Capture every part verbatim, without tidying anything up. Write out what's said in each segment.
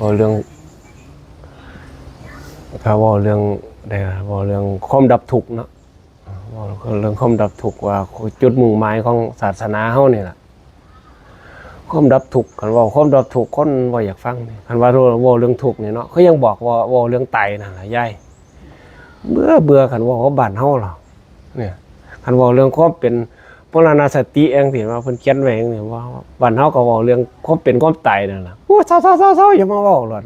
เว้าเรื่อง ถ้าเว้าเรื่องใดล่ะ เว้าเรื่องความดับทุกข์เนาะ เว้าเรื่องความดับทุกข์ ว่าจุดมุ่งหมายของศาสนาเฮานี่ล่ะ ความดับทุกข์ คันเว้าความดับทุกข์ คนบ่อยากฟัง คันว่าเว้าเรื่องทุกข์นี่เนาะ คือยังบอกว่าเว้าเรื่องตายนั่นล่ะยาย เบื่อ เบื่อ คันเว้ากับบ้านเฮาหรอ เนี่ย คันเว้าเรื่องความเป็นมรณสติจั่งซี้ ว่าเพิ่นเขียนไว้จั่งซี้ ว่าบ้านเฮาก็เว้าเรื่องความเป็นความตายนั่นล่ะ โอ้ย เซาๆๆๆ อย่ามาเว้าโลด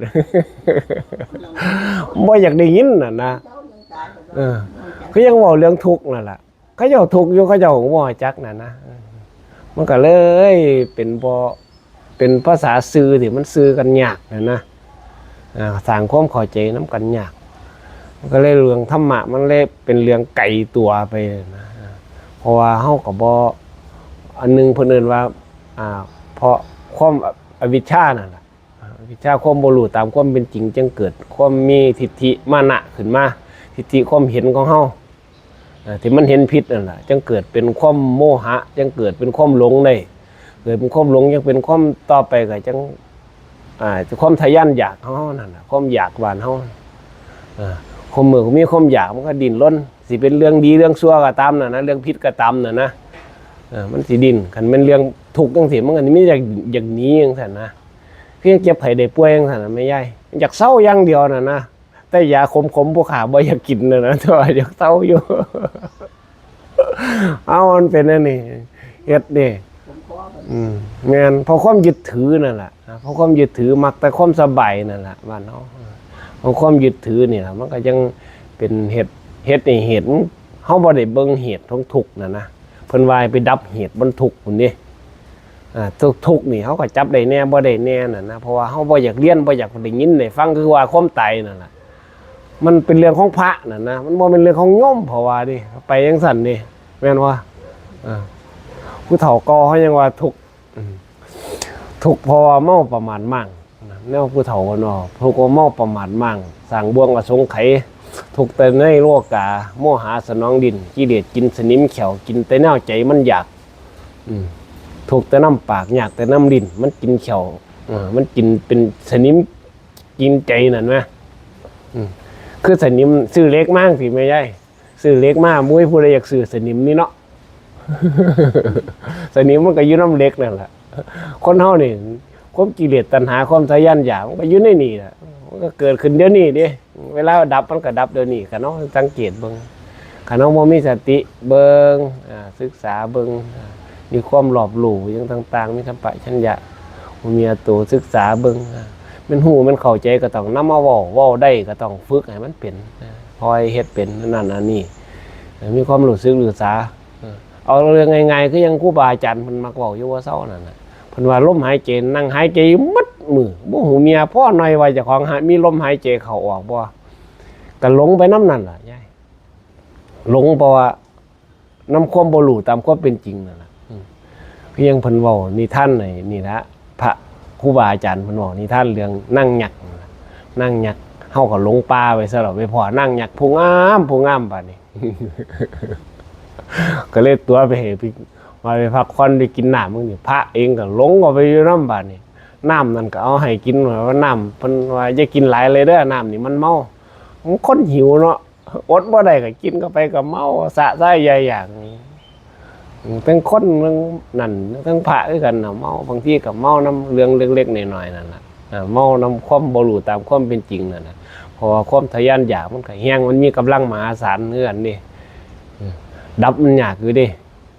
บ่อยากได้ยินน่ะนะ เออ คือยังเว้าเรื่องทุกข์นั่นล่ะ เขาเจ้าทุกข์อยู่ เขาเจ้าก็บ่จักนั่นนะ เออ มันก็เลยเป็นบ่ เป็นภาษาสื่อที่มันสื่อกันยากนั่นนะ อ่า สร้างความเข้าใจนำกันยาก มันก็เลยเรื่องธรรมะ มันเลยเป็นเรื่องไกลตัวไปนะ เพราะว่าเฮาก็บ่ อันหนึ่งเพิ่นเอิ้นว่า อ่า เพราะความอวิชชานั่นล่ะ อวิชชา ความบ่รู้ตามความเป็นจริง จึงเกิดความมีทิฏฐิมานะขึ้นมา ทิฏฐิความเห็นของเฮา เอ่อ ที่มันเห็นผิดนั่นล่ะ จึงเกิดเป็นความโมหะ จึงเกิดเป็นความหลงได้ เกิดเป็นความหลง ยังเป็นความ ต่อไปก็จัง อ่า ความทะยานอยากของเฮานั่นล่ะ ความอยากบ้านเฮา เอ่อ คนเมื่อมีความอยากมันก็ดิ้นรน สิเป็นเรื่องดีเรื่องชั่วก็ตามนั่นนะ เรื่องผิดก็ตามนั่นนะ เออ มันสิดิ้น คันแม่นเรื่องทุกข์จั่งซี้ มันก็มีอยาก อยากหนีจั่งซั้นนะ คือยังเจ็บไข้ได้ป่วยจั่งซั้นนะแม่ยาย อยากเซาอย่างเดียวนั่นนะ แต่ยาขมๆ ผู้ข้าบ่อยากกินน่ะนะ แต่ว่าอยากเซาอยู่ เอา มันเป็นอันนี้ เฮ็ดเด้ อืม แม่น เพราะความยึดถือนั่นล่ะ เพราะความยึดถือ มักแต่ความสบายนั่นล่ะ บ้านเฮา เพราะความยึดถือนี่ล่ะ มันก็ยังเป็นเหตุ เหตุให้เหตุ เฮาบ่ได้เบิ่งเหตุของทุกข์นั่นนะ เพิ่นว่าให้ไปดับเหตุมันทุกข์พุ้นเด้ อ่า ทุก ทุกข์นี่เฮาก็จับได้แหน่บ่ได้แหน่นั่นนะ เพราะว่าเฮาบ่อยากเรียน บ่อยากได้ยินได้ฟัง คือว่าความตายนั่นล่ะ มันเป็นเรื่องของพระนั่นนะ มันบ่แม่นเรื่องของโยม เพราะว่าเด้ ไปจั่งซั้นเด้ แม่นบ่ อ่า ผู้เฒ่าเก่าเฮายังว่าทุกข์ อืม ทุกข์เพราะว่าเมาประมาทมั่ง แนวผู้เฒ่าเพิ่นว่า ทุกข์เพราะเมาประมาทมั่ง สร้างบ่วงอสงไขย ทุกข์แต่ในโลกา โมหะสนองลิ้น กิเลสกินสนิมแข้ว กินแต่แนวใจมันอยาก อืม ทุกข์แต่นำปาก ยากแต่นำลิ้น มันกินแข้ว เออ มันกินเป็นสนิม กินใจนั่นนะ อืม คือสนิม ซื้อเหล็กมาจั่งซี้แม่ยาย ซื้อเหล็กมา บ่มีผู้ใดอยากซื้อสนิมนี่เนาะ สนิมมันก็อยู่นำเหล็กนั่นล่ะ คนเฮานี่ ความกิเลสตัณหา ความทะยานอยาก มันก็อยู่ในนี่ล่ะ มันก็เกิดขึ้นเดี๋ยวนี้เด้ เวลาดับมันก็ดับเดี๋ยวนี้ คันเฮาสังเกตเบิ่ง คันเฮาบ่มีสติเบิ่ง อ่า ศึกษาเบิ่ง อ่า มีความรอบรู้หยังต่างๆ มีสัมปชัญญะ มีตัวศึกษาเบิ่ง อ่า แม่นฮู้แม่นเข้าใจก็ต้องนำมาเว้า เว้าได้ก็ต้องฝึกให้มันเป็น อ่า คอยเฮ็ดเป็นนั่นอันนี้ เออ มีความรู้สึกรู้สา เออ เอาเรื่องง่ายๆ คือยังครูบาอาจารย์เพิ่นมักเว้าอยู่บ่เซานั่นน่ะ เพิ่นว่าลมหายใจ นั่งหายใจอยู่หมดมื้อ บ่ฮู้เมีย พอหน่อยว่าเจ้าของหา มีลมหายใจเข้าออกบ่ ก็หลงไปนำนั่นล่ะยาย หลงเพราะว่านำความบ่รู้ตามความเป็นจริงนั่นล่ะ อืม คือยังเพิ่นเว้านิทานไอ้นี่ล่ะ พระครูบาอาจารย์เพิ่นเว้านิทานเรื่องนางยักษ์นั่นล่ะ นางยักษ์ เฮาก็หลงป่าไปซะแล้ว ไปพ้อนางยักษ์ผู้งาม ผู้งามบาดนี้ ก็เลยตั๋วไปให้ไป ว่าไปพักผ่อน ไปกินน้ำจั่งซี้ พระเองก็หลงเข้าไปอยู่นำบาดนี้ น้ำนั่นก็เอาให้กิน ว่าน้ำ เพิ่นว่าอย่ากินหลายเลยเด้อ น้ำนี่มันเมา มันคนหิวเนาะ อดบ่ได้ก็กินเข้าไปก็เมา สะใจใหญ่อย่าง อืม ทั้งคนทั้งนั่น ทั้งพระคือกันน่ะ เมา บางทีก็เมานำเรื่องเล็กๆน้อยๆนั่นล่ะ อ่า เมานำความบ่รู้ตามความเป็นจริงนั่นน่ะ เพราะว่าความทะยานอยากมันก็แฮง มันมีกำลังมหาศาลคือกันเด้ อืม ดับมันยากอยู่เด้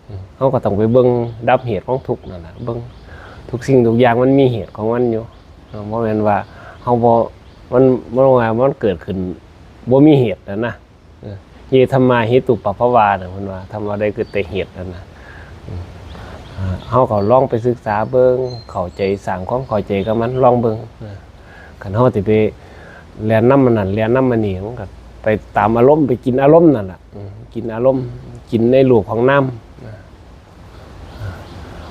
อืม เฮาก็ต้องไปเบิ่งดับเหตุของทุกข์นั่นล่ะ เบิ่งทุกสิ่งทุกอย่างมันมีเหตุของมันอยู่ เออ บ่แม่นว่าเฮาบ่ มัน มันว่ามันเกิดขึ้นบ่มีเหตุนั่นนะ เออ เย ธัมมา เหตุปัพพวา น่ะ เพิ่นว่า ธรรมะใดเกิดแต่เหตุนั่นนะ อืม อ่า เฮาก็ลองไปศึกษาเบิ่ง เข้าใจ สร้างความเข้าใจกับมัน ลองเบิ่ง เออ คันเฮาสิไปแล่นนำมันนั่น แล่นนำมันนี่ มันก็ไปตามอารมณ์ ไปกินอารมณ์นั่นล่ะ อืม กินอารมณ์ กินในรูปของนาม เออ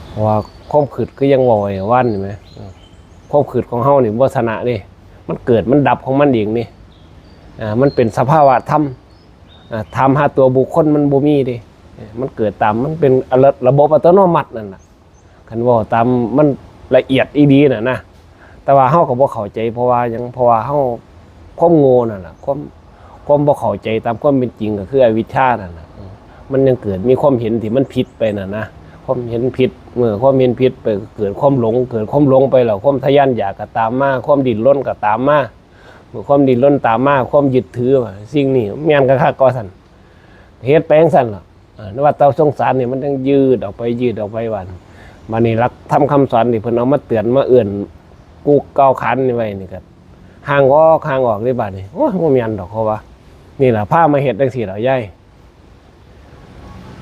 เพราะว่าความคิดคือยังเว้าไว้วานนี่แหม เออ ความคิดของเฮานี่บ่ชนะเด้ มันเกิดมันดับของมันเองนี่ อ่า มันเป็นสภาวะธรรม อ่า ถามหาตัวบุคคลมันบ่มีเด้ เออ มันเกิดตาม มันเป็นระ ระบบอัตโนมัตินั่นน่ะ คันเว้าตามมันละเอียดอีหลีน่ะนะ แต่ว่าเฮาก็บ่เข้าใจ เพราะว่าหยัง เพราะว่าเฮา ความโง่นั่นล่ะ ความ ความบ่เข้าใจตามความเป็นจริงก็คืออวิชชานั่นล่ะ อืม มันยังเกิดมีความเห็นที่มันผิดไปน่ะนะ ความเห็นผิด เมื่อความเห็นผิดไปก็เกิดความหลง เกิดความหลงไปแล้ว ความทะยานอยากก็ตามมา ความดิ้นรนก็ตามมา เมื่อความดิ้นรนตามมา ความยึดถือว่าสิ่งนี้แม่นกะคักก็ซั่น เฮ็ดไปจั่งซั่นล่ะ อ่า ในวัฏฏะสงสารนี่มันจั่งยืดออกไป ยืดออกไป บาดนี้ บาดนี้หลักธรรมคำสอนนี่เพิ่นเอามาเตือนมาเอื้อนกูเก่าขันนี่ไว้นี่ก็ห่างออก ห่างออกเด้บาดนี้ โอ้ย บ่แม่นดอกเขาว่า นี่ล่ะพามาเฮ็ดจั่งซี้ล่ะยาย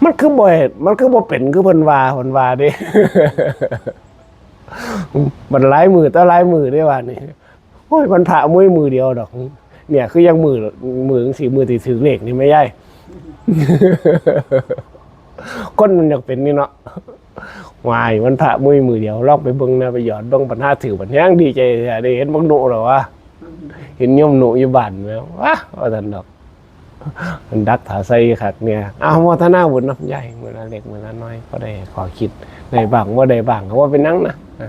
มันคือบ่เฮ็ด มันคือบ่เป็นคือเพิ่นว่า เพิ่นว่าเด้ มันหลายมื้อต่อหลายมื้อเด้บาดนี้ โอ้ย วันพระมุ้ยมื้อเดียวดอก เนี่ย คือยังมื้อ มื้อจั่งซี้ มื้อที่ถืกเลขนี่แม่ยาย คนมันอยากเป็นนี่เนาะ วาย วันพระมุ้ยมื้อเดียว ลองไปเบิ่งนะ ไปหยอดเบิ่ง ปัญหาถืก ปัญหาดีใจแท้ ได้เห็นบักหนูแล้ววะ เห็นโยมหนูอยู่บ้านแหมวะ ว่าซั่นดอก มันดักถาใส่คักเนี่ย อ้าว โมทนาบุญเนาะยาย มื้อละเล็กมื้อละน้อย พอได้ข้อคิด ได้บ้างบ่ได้บ้างก็บ่เป็นหยังนะ อ่ะ